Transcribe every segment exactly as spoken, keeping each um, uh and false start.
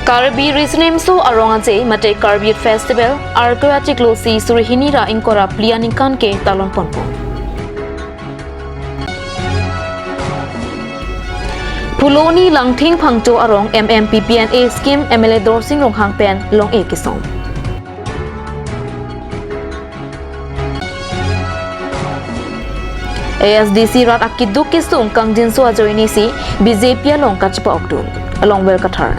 Karbi Riso-Nimso Arong Aje mate Karbi Youth Festival Arkoi achiklo isi suri hini ra ingkoi ra phli aningkan ke talon ponpo. Phuloni Langthing Phangcho arong M M P P N A scheme M L A Dorsing Ronghang pen long-e kesong. A S D C rat akeduk kesung kangjinso ajoine si B J P along kachepa-okdun. Along Well Kathar.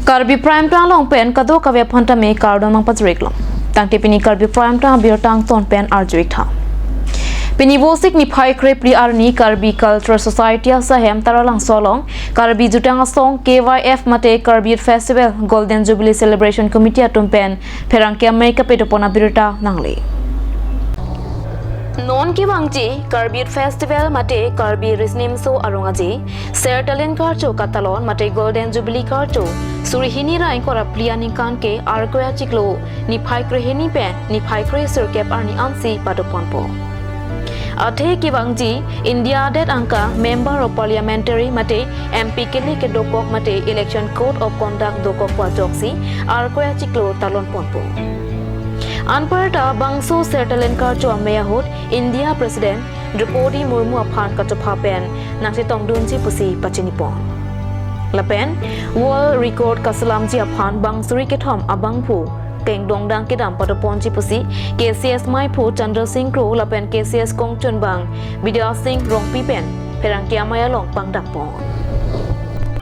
Karbi Prime Time along pen kadokave aphan tame kardom nangpajir-iklo. Tangte pini Karbi Prime Time abirta angton pen arju-ik tha. Pini Vosik niphai krephli arni Karbi Cultural Society asahem Taralangso along Karbi Jutang Asong K Y F mate Karbi Youth Festival Golden Jubilee Celebration Committee atum pen pherangke amei kapedopon abirta nangle. Non kevangji Karbi Youth Festival mate Karbi Riso-Nimso Arong Aje, Sertalin Karcho katalon mate Golden Jubilee Karcho suri hini ra ingkoi ra phli aningkan ke Arkoi achiklo niphai krehini pen niphai kre sirkep arni ansi padoponpo. Athe kevangji India adet angka Member of Parliamentary mate M P kele kedokok mate Election Code of Conduct dokok pu ajoksi Arkoi achiklo talon ponpo. Anparta bangso Sertalin Karcho amei ahut India President Droupadi Murmu aphan kachepha pen nangchetongdunji pusi pachinipon. Lapen World Record kaselamji aphan bang suri kethom abangphu kengdongdang kedam padoponji pusi K C S meiphu Chandra Sing Kro lapen K C S kongchunbang Bidya Sing Rongpi pen pherangke amei along pangdakpon.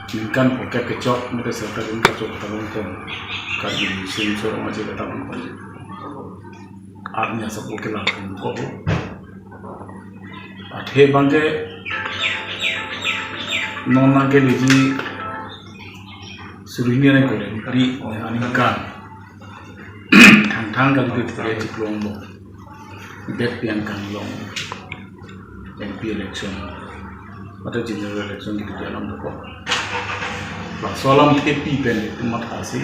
Ningkan phokep kechok mate Sertalin Karcho katalon pen Karbi Riso-Nimso Arong Aje katalon pen arni asap oke lang ko. Athe bangke non nangkeleji suri hini ra ingkoi ra phli aningkan. Thangthang kali ke chiklo angbong. Date pi angkang along M P election. Atau general election gitu dia alam dokok. Laso alamthepi pen itum mathasi.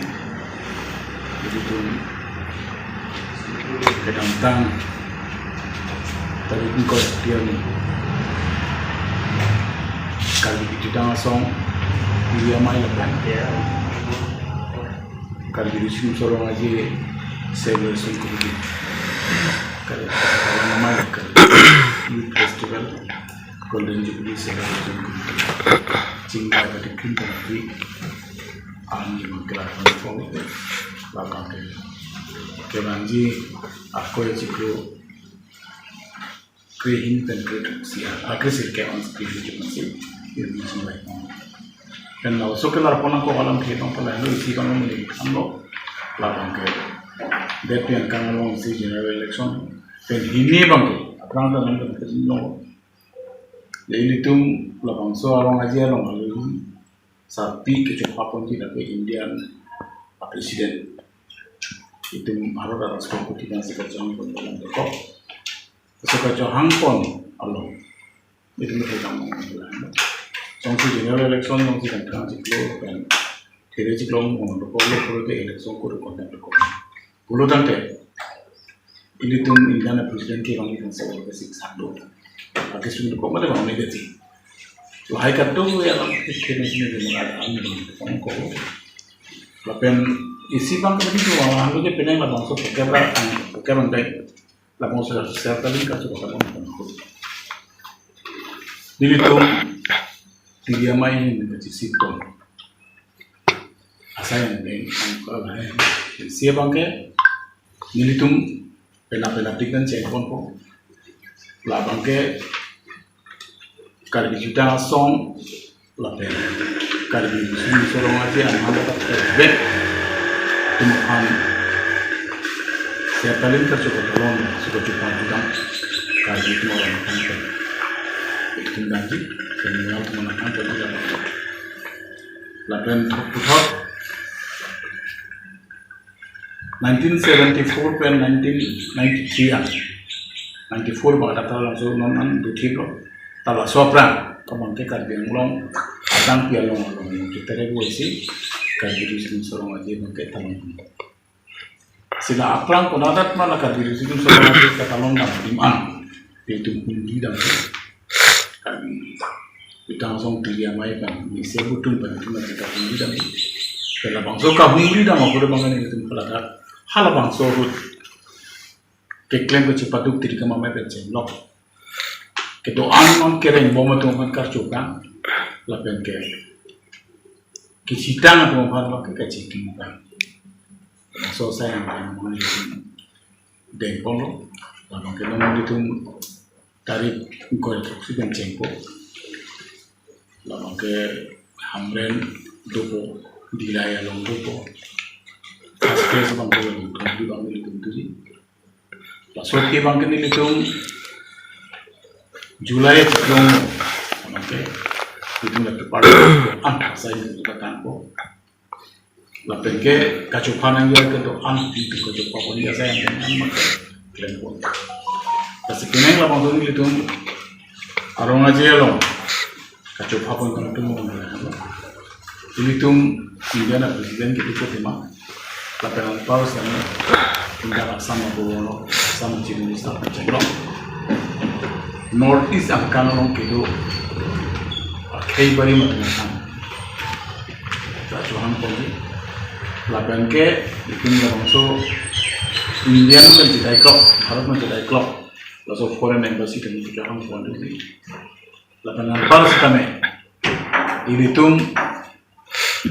Itum kedamtang tarik ingkoi ra phli arni Karbi Jutang Asong P M I lapen Karbi Riso-Nimso Arong Aje Celebration Committee, Karbi Youth Festival Golden Jubilee Celebration Committee chingvai patikrim tangpi arni abang kelar pon ko labang ke kevangji Arkoi achiklo krehini pen krethrok isi, ah, kresirkep ansi, kresirkep ansi, ya, ini sih baik. Pen laso kelar pon nangkok alamthe abang palai lo isi kan lo mili kan lo labang ke. Date pi angkang along isi general election. Pen hini abang ke aphrang ta nang pen lo. Ya, ilitum labangso Arong Aje along alo sarpi kechopaponji lapen Indian President itum Bharat arastropati nangsi kachehang pon dalam dokok. Laso kachehang pon along itum ke kam along. Jongsi general election jongsi kangthang chiklo pen there chiklo angbong dokok lo pulote Election Code of Conduct dokok. Pulo tangte ilitum Indian President kevang itum se ke sik sak do. Ake sung dokok mate bang ne gati. So hai kadokave alamthe nangsi ne mengada ang ko. Lapen isi abang ke begitu, wang lo je penang labangso phokep ra ang phokep ang dai. Labangso Sertalin Karcho katalon pen ko. Nelitum P M I ini kachesik pon. Asai yang deng ang ko hai. Isi abang ke nelitum penap penap dik dan cheng ponpo. Labang ke Karbi Jutang Asong lapen Karbi Riso-Nimso Arong Aje aman dapat terbaik. Itum aphan Sertalin Karcho katalon, suka jumpa jutang Karbi itum arong aphan ke. Itum danji, kriminal itum aphan ke juga. Lapen thok puthok nineteen seventy-four pen nineteen ninety-three an. Ninety-four bang kata langsung non an duthip lo. Ta laso aphrang abang ke Karbi Anglong adang pi along along yang kita rebu isi Karbi Riso-Nimso Arong Aje abang ke talon. Sila aphrang konadat ma la Karbi Riso-Nimso Arong Aje katalon dam dim an. Itum hundi dam. Kan, Bidang Song Tili Amei pen, ni se butum pen, itum pen kahumri dam. Pen labangso kahumri dam, apot abang kan itum pen ladak, halabangso ahut keklem kechepaduk tiri kemamai pen chenglok. Kedo-an non kereng bom atum aphan karchukang, lapen ke kisitang atum aphan lo ke kachikimukang. So saya yang paling mau dengpon lo, labang ke nong itum tarik ingkoi throksi pen chengpo. Labang ke Hamren dopo, Dillai along dopo. First phase abang ke along throksi abang ke itum tuji. Laso ke abang ke nelitum July chiklo, abang ke itum la kepar an asai itum katangpo. Lapen ke kachopha nangji kedo-an itum kachopha ponji asai an an mat klempon. Lasi penang labang tu nelitum arong aje along kachopha pon kangtung mo nang. Ilitum Indian a president ke ipo tema. Lapen anpar sitame India Assam abang lo, Assam Chief Minister pachenglok. North East angkang along kedo akhei bari matang ta chohang ponji. Lapen ke itum labangso Indian pen chedaiklok, Bharat pen chedaiklok, laso foreign embassy pen chedaiklok ponji. Lapen anpar sitame ilitum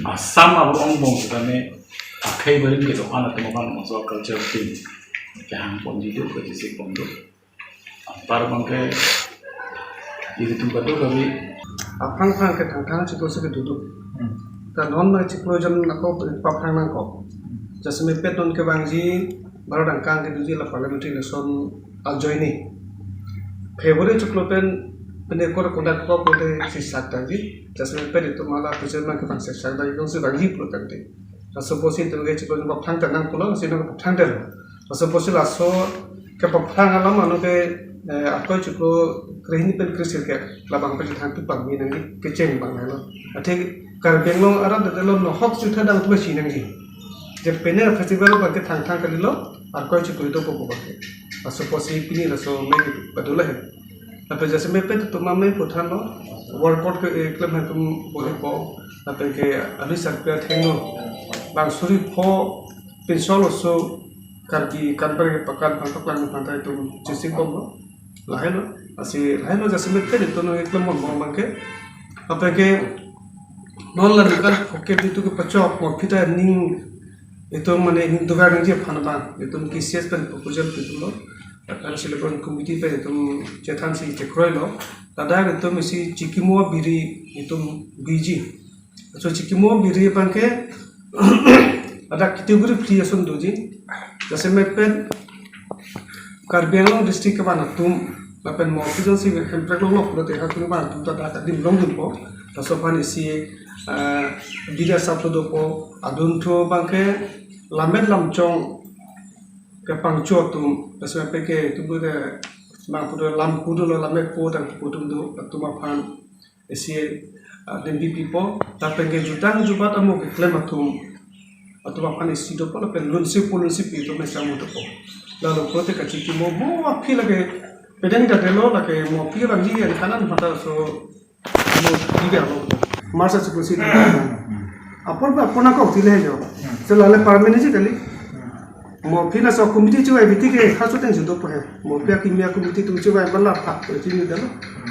Assam arong angbong sitame akhei bari kedo-an atum aphan labangso culture thing kehang ponji do, kachesik pon do. Anpar abang ke ilitum kadokave aphrang phrang ke thangthang chiklo si kedo do. Hmm. Ta non ma chiklo jam nangkok paphrang nangkok. Jasemet pen non kevangji Bharat angkang kedoji la parliamentary election ajoine February chiklo pen pen ekor kodak kok pen si sak tangji. Jasemet pen itum hala pesen ma kevang si sak tangji, jongsi vangji pulo tangte. Laso apotsi itum ke chiklo jam paphrang ta nangkoklo, si nangpaphrang tanglo. Laso apotsi laso kepaphrang alam ano ke, eh, akoi chiklo krehini pen kresirkep labang pen thang tu pangni nangji kecheng abang lo. Athe Karbi Anglong arat detlo nohok chutha dang tu si nangji. Je penang festival abang ke thangthang kalilo, akoi chiklo dopo abang ke. Laso apotsi pini laso amei kedo lahe. Lapen jasemet pen itum amei puthan lo, workout ke, eh, klem atum bolipo, lapen ke alu sarpi athengno, bang suri pho pinso laso Karbi kanbar kepakan pangtok lang pangtai itum chesik bomlo. Lahelo, lasi lahelo jasemet pen itum non klem bomlo abang ke. Lapen ke non la ningkan phokep itum kepachok mo pita ning itum mane ning dover nangji aphan abang itum K C S pen proposal pi itum lo. Lapen selection committee pen itum chethan si chekroilo. Ladak itum isi chikimo biri itum biji. So chikimo biri abang ke ladak category three ason doji. Jasemet pen Karbi Anglong district kevan atum lapen mo aphijong si Hemprek longlok pulote ha atum kevan atum ta dak adim longdunpo. Laso aphan isi, eh, biri asap lo dopo, adunthu abang ke lammet lamchong kepangcho atum, laso aphan ke itum ke bang pudo lam pudo lo lammet po tang pu atum do, atum aphan isi, ah, adim pipo, lapen ke jutang jubat amo keklem atum, atum aphan isi dopo, lapen lunsi po lunsi pi atum isi amo dopo. Lalu pulote kachikimo mo aphi lake pedeng dadelo lake mo aphi abang ji an kanan mata so mo aphi ke alo. Marsa chiklo si. Apor ba apor nangkok tile jo. Sela le permanent ji kali. Mo aphi laso committee chevai abidi ke ha choteng judo po he. Mo aphi akimi a-committee atum chevai bala phak ko chini dalo.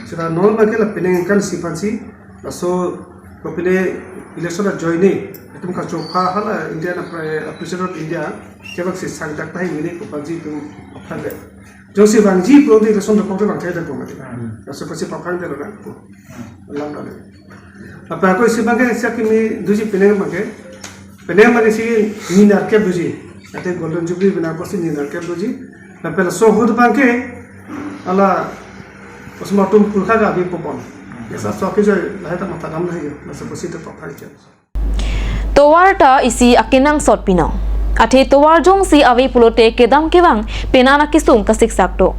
Sela non ma ke la penang kan si aphan si. Laso ko pine election ajoine itum kachopha hala India na pra-, President of India kevang si sangdak tahai mini ko panji itum aphan le. Jongsi vangji pulote election dokok te vangthai dak ko mati. Hmm. Laso apotsi paphrang telo na ko. Alam dale. Apa ko isi abang ke isi akimi doji penang abang ke. Penang abang ke isi ni nerkep doji. Athe Golden Jubilee bina apotsi ni nerkep doji. Lapen laso ahut abang ke hala osma atum purkha ka abi popon. Jesa so ke joi lahai ta matha dam lahai jo. Laso apotsi ta paphrang jo. Tovar ta isi akenangsot pinong. Athe tovar jongsi ave pulote kedam kevang penan akesung kasiksak do.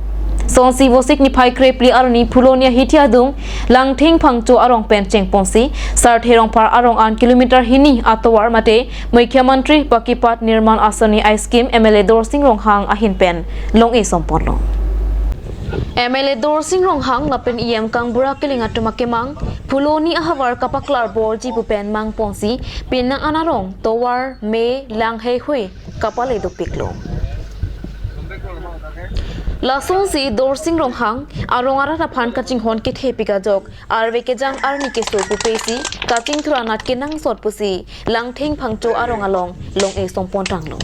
Sonsi Vosik niphai krephli arni Phulonia hithi adung Langthing Phangcho arong pen chengponsi Sarthe Rongphar arong an kilometer hini atovar mate Mukhyamantri Pakipat Nirman Asani a-scheme M L A Dorsing Ronghang ahin pen long-e somponlo. M L A Dorsing Ronghang lapen E M Kangbura Killing atum akemang, Phuloni ahavar kapaklar borji pu pen mangponsi, pinang an arong, tovar, me, lang heihui, kapale dopiklo. Lasonsi Dorsing Ronghang, arong arat aphan kachinghon kethepik ajok, arve kejang arni keso pupesi, kachingthur anat kenangsot pusi, Langthing Phangcho arong along, long-e songpon tanglo.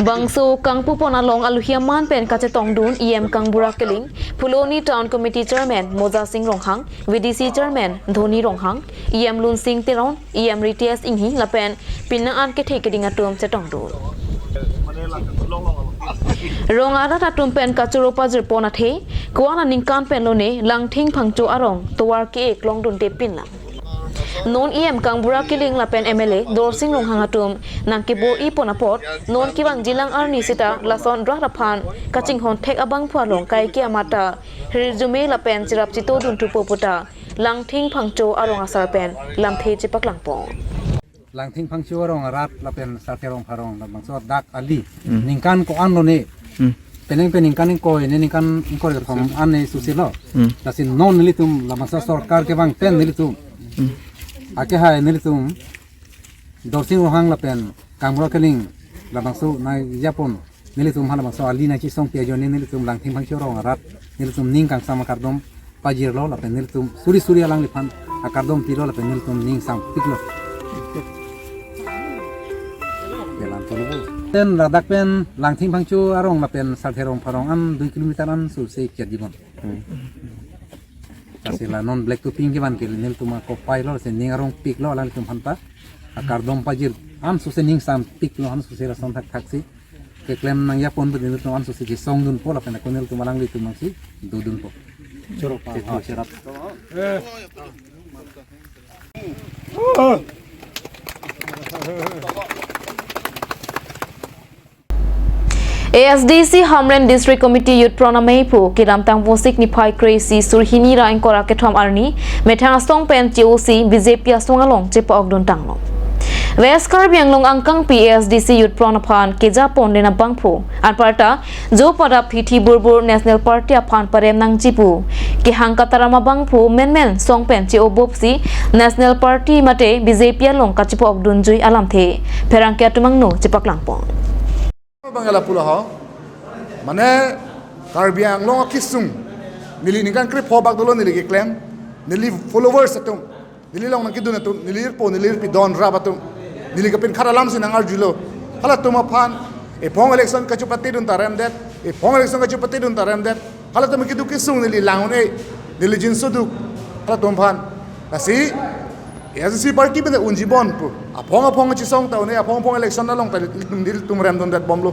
Bangso kangpupon along aluhi aman pen kachetongdun E M Kangbura Killing, Phuloni Town Committee Chairman Moja Sing Ronghang, V D C Chairman Dhoni Ronghang, E M Lunsing Teron, E M Ritesh Inghi lapen pinang an kethe keding atum chetongdun. Rong arat atum pen kachoro pajirpon athe, ko-an aningkan pen lone Langthing Phangcho arong tovar ke-e klongdunde pinlang. Non E M Kangbura Killing lapen M L A Dorsing Ronghang atum nangkebor-ipon apot, non kevangjilang arni seta lason rat aphan kachinghon thek abangphu along kaike amat ta hirjume lapen cherap chito dunthupo puta Langthing Phangcho arong asar pen lamthe chepaklangpon. Langthing Phangcho arong arat lapen Sarthe Rongphar arong labangso dak ali. Hmm. Ningkan ko-an lone. Hmm. Penang pen ningkan ingkoi ne ningkan ingkoi kethom an ne susilo. Hmm. Lasi non nelitum labangso sorkar kevang pen nelitum. Hmm. Akehai nelitum Dorsing Ronghang lapen Kangbura Killing labangso nangkejapon. Nelitum halabangso ali nangchisong pi ajoine nelitum Langthing Phangcho arong arat nelitum ning kangsam akardom pajirlo lapen nelitum suri suri alangliphan akardom pilo lapen nelitum ning sangpiklo. Kelang tulubu. Ten ladak pen Langthing Phangcho arong lapen Sarthe Rongphar arong an dui kilometer an suse kiat jibon. Hmm. Lasi la non black to pink kevan ke nelitum akopailo, lasi ning arongpiklo alanglitum aphanta. Akardom pajir an suse ning sangpiklo, an suse lason thakthaksi keklem nangjapon pu nelitum an suse chisongdunpo lapen ako nelitum alanglitum nangsi dodunpo. Choro pa, ha, cherap. A S D C Hamren District Committee Youth Pron ameiphu kedamtang Vosik niphai kre-isi surhini ra ingkoi ra kethom arni methang asong pen che-osi B J P asong along chepa-okdun tanglo. West Karbi Anglong angkangpi A S D C Youth Pron aphan kejapon den abangphu anparta jo pada phithi burbur National Party aphan parem nangji pu kehang kataram abangphu menmen song pen che-obopsi National Party mate B J P along kachepa-okdunjui alamthe pherangke atum angno chepaklangpon. Bangala pulo ho. Mane Karbi Anglong akisung. Neli ningkan krepho bak dolo neli keklem. Neli followers atum. Neli along nangkedun atum. Neli irpo, neli irpi don rap atum. Neli kapinkhat alamsi nang-arjulo. Halatum aphan. Ephong election kachepatedun ta remdet. Ephong election kachepatedun ta remdet. Halatum kedo kesung neli lang un-e, neli jinsoduk, halatum aphan. Lasi, A S D C party pen unjibon pu. Aphong aphong chisong ta un-e, aphong aphong election along ta nelitum, nelitum remdundet bomlo.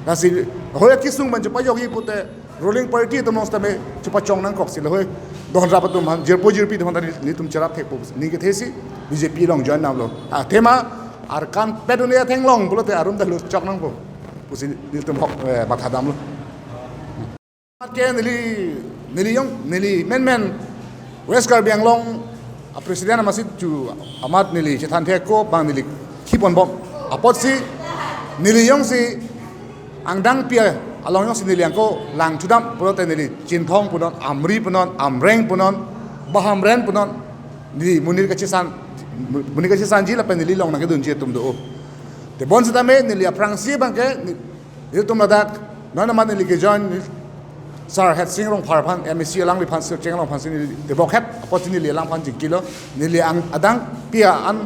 Lasi, hoi akisung pen chepajokji pute, ruling party atum along sitame chepachong nangkoksi lahoi. Don rap atum aphan, jirpo jirpi atum aphan ta nelitum cherap thekpo. Ning kethesi, B J P along join damlo. Athema, Arkan pet un-e athenglong pulote arum ta lut chok nangpo. Pusi nelitum hok, eh, matha damlo. Amat ke neli, neli jong, neli menmen West Karbi Anglong a president amatsi chu amat neli chethan thek ko bang neli khipon bom. Apotsi neli jongsi angdeng pi along jongsi neli angko lang chudam pulote neli Chinthong punon, Amri punon, Amreng punon, Bahamren punon, neli monit kachesan, monit kachesanji lapen neli along nangkedunji atum do. Tebon sitame neli aphrangsi abangke, nelitum ladak, non amat neli kejoin, Sar Hetsing Rongphar aphan, M A C alangliphan, Sircheng along aphansi neli tebok het, apotsi neli alangphan chingkilo, neli ang adeng pi an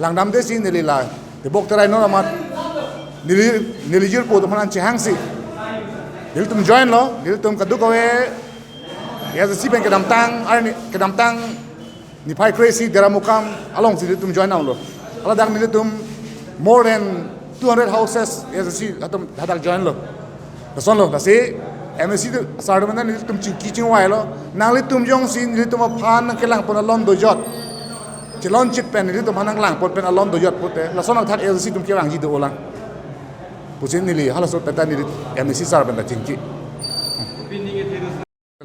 langdamdesi neli la, tebok terai non amat, neli, neli jirpo atum aphan chehangsi. Nelitum joinlo, nelitum kadokave, A S D C pen kedamtang, arni, kedamtang, niphai kre-isi Deramukam alongsi nelitum join damlo. Haladak nelitum more than two hundred houses A S D C atum hadak joinlo. Lasonlo, lasi M A C sar atum nelitum chingki chingvailo. Nanglitum jongsi nelitum aphan nangkelangpon alon dojot. Chelonchit pen nelitum aphan nanglangpon pen alon dojot pute. Lason athak A S D C atum kevangji dolang. Pusi neli halaso pen ta neli M A C sar pen ta chingki.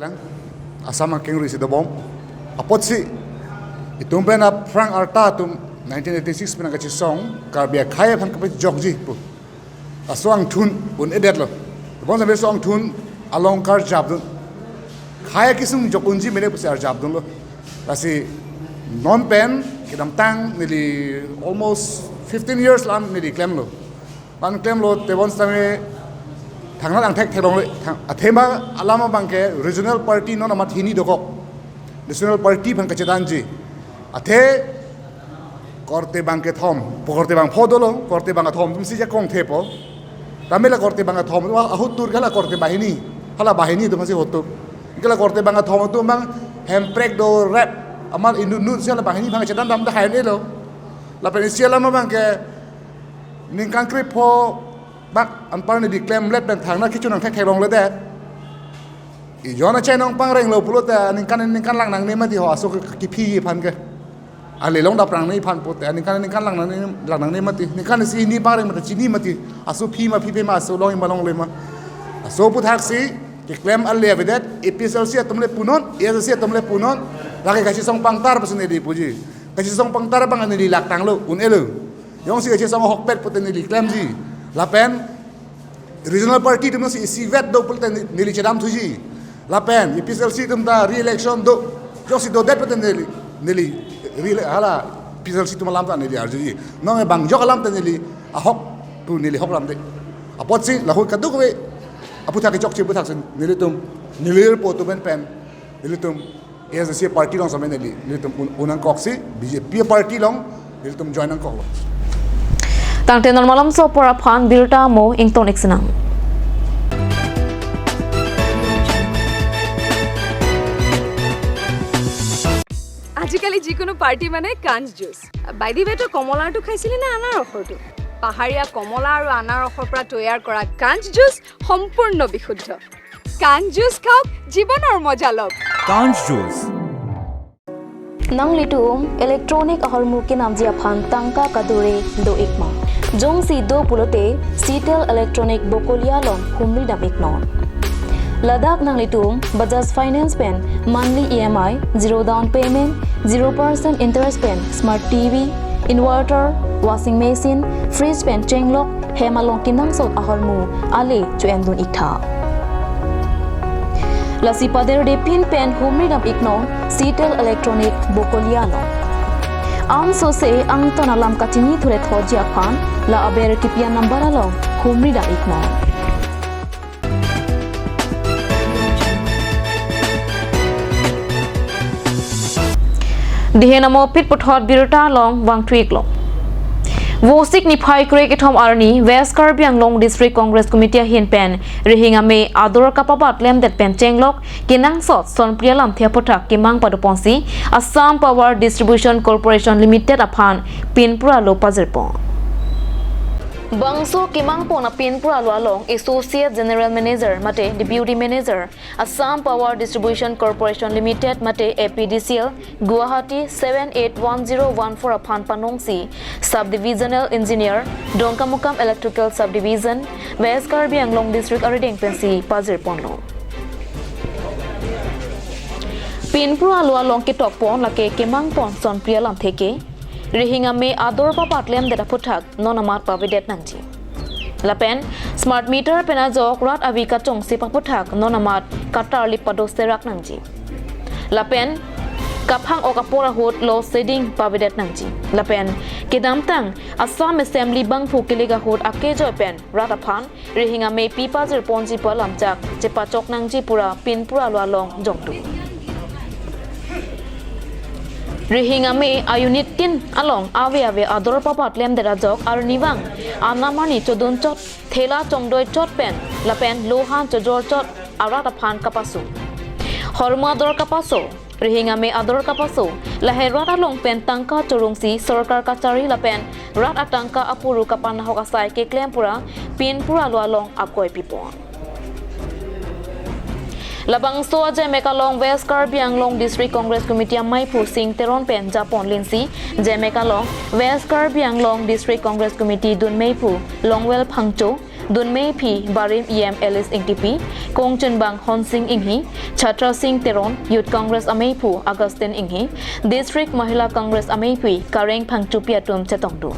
Lang, Assam akengri si dobom. Apotsi itum pen aphrang arta atum nineteen eighty-six pen kachesong Karbi akhei aphan kapejokji pu aso angthun un-edetlo. Bonta mesi aso angthun along karjapdun. Khei akesung jok unji mene pusi arjapdunlo. Lasi non pen kedamtang neli almost fifteen years la-an neli klemlo. La-an klemlote bonsitame thangnat angthek theklongle. Thang, athema alam abangke regional party non amat hini dokok. National party aphan kachedanji. Athe korte bang kethom, korte bang pho dolo, korte bang kethom atumsi jakong thepo. Tame la korte bang kethom atum ahut tur ke la korte banghini, hala banghini atumsi ahut tur. Ke la korte bang kethom atum abang hemprek do rep, amat inut nut si la banghini aphan kachedan dam ta hai nelo. Lapen isi alam abangke ningkan krepho bak anpar neli klemlet pen thangnat kechun angthek theklongledet. Ijon achai nong pangrenglo pulote ningkan ningkan lang nangne mati ho aso ke, kephi aphan ke. Ale longdap nangne aphan pute ningkan ningkan lang nangne, lang nangne mati. Ningkan isi hini pangreng mati chini mati. Aso phi ma phiphe ma aso longji ma longle ma. Aso aphuthaksi keklem ale avedet, A P H L C atum le punon, A S D C atum le punon. Lake kachesong pangtar pusi neli puji. Kachesong pangtar abang neli lak tanglo, un-elo. Jongsi kachesong ahokpet pute neli klemji. Lapen regional party atumsi isivet do pulote neli chedamthuji. Lapen A P H L C atum ta re-election do. Jongsi dodet pute neli, neli re-ele-, hala A P H L C atum alam ta neli arjuji. Nonke bang jok alam ta neli ahok pu neli hokramde. Apotsi lahut kadokave aputhak kechokche aphuthaksi nelitum, neli po atum pen pen nelitum A S D C party along sitame neli, nelitum un-, un nangkoksi, B J P party along nelitum join nangkoklo. Tangte non malomso apor aphan birta mo ington-ik sinang. আজিকালি যিকোনো পাৰ্টি মানে কাঞ্চ juice. By the ৱে, তই কমলাৰটো খাইছিলি নে আনাৰসৰটো? পাহাৰীয়া কমলা আৰু আনাৰসৰ পৰা তৈয়াৰ কৰা কাঞ্চ জুচ সম্পূৰ্ণ বিশুদ্ধ। কাঞ্চ জুচ খাওক, জীৱনৰ মজা লওক। Kanch Juice. Nanglitum electronic ahormu kenamji aphan tangka kadure do-ikma? Jongsi do pulote Citel Electronic Bokolia along humri dam-iknon. Ladak nanglitum Bajaj Finance pen monthly E M I, zero down payment, zero percent interest pen smart T V, inverter, washing machine, fridge pen chenglok hem along kenangsot ahormu ale cho-endun-iktha. Lasi paderde pin pen humri dam-iknon Citel Electronic Bokolia along. Ansose angton alam kachini thuret hoji aphan la aber kepi anumber along humri dam-iknon. Dihen amo phit puthot birta along vangthu-iklo. Vosik niphai krekethom arni West Karbi Anglong District Congress Committee ahin pen Rihing Amei ador kapabat klemdet pen chenglok kenangsot Sonpriya Lamthe aphuthak kemang padoponsi Assam Power Distribution Corporation Limited aphan pinpura lo pajirpon. Bangso kemangpon apinpura lo along Associate General Manager mate Deputy Manager, Assam Power Distribution Corporation Limited mate A P D C L, Guwahati seven eight one zero one four aphan panongsi Sub Divisional Engineer, Dongkamukam Electrical Subdivision, West Karbi Anglong District arideng pensi pajirponlo. Pinpura lo along ketokpon lake kemangpon Sonpriya Lamthe ke, Rihing Amei ador pabat klemdet aphuthak non amat pavedet nangji. Lapen smart meter pen ajok rat avi kachongsi aphuthak non amat katarlip padoserak nangji. Lapen kaphang-ok apor ahut load shedding pavedet nangji. Lapen kedamtang Assam Assembly bangphu kelik ahut akejoi pen rat aphan Rihing Amei pi pajirponji pu alamchak chepachok nangji pura pinpura lo along jongtu. Rihing Amei a-unit tin along ave ave ador pabat klemdet ajok arnivang anam arni chodun chot, thela chongdoi chot pen lapen lohan chojor chot arat aphan kapasu. Hormu ador kapaso, Rihing Amei ador kapaso, lahai rat along pen tangka chorongsi sorkar kachari lapen rat atangka apuru kapanahok asai keklem pura pinpura lo along akoi pipon. Labangso a-jemek along West Karbi Anglong District Congress Committee ameiphu Sing Teron pen japon linsi, jemek along West Karbi Anglong District Congress Committee dunmeiphu Longwel Phangcho, Dun Meiphi Barim E M Alice Ingtipi, Kongchunbang Honsing Inghi, Chatra Sing Teron, Youth Congress Ameiphu Augustine Inghi, District Mahila Congress Ameiphu Kareng Phangchopi atum chetongdun.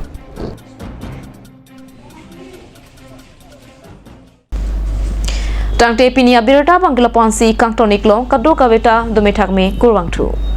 Tangte pini abirta abang ke lapu-ansi kangtonik lo, kadokave ta dome thakme, kurvangthu.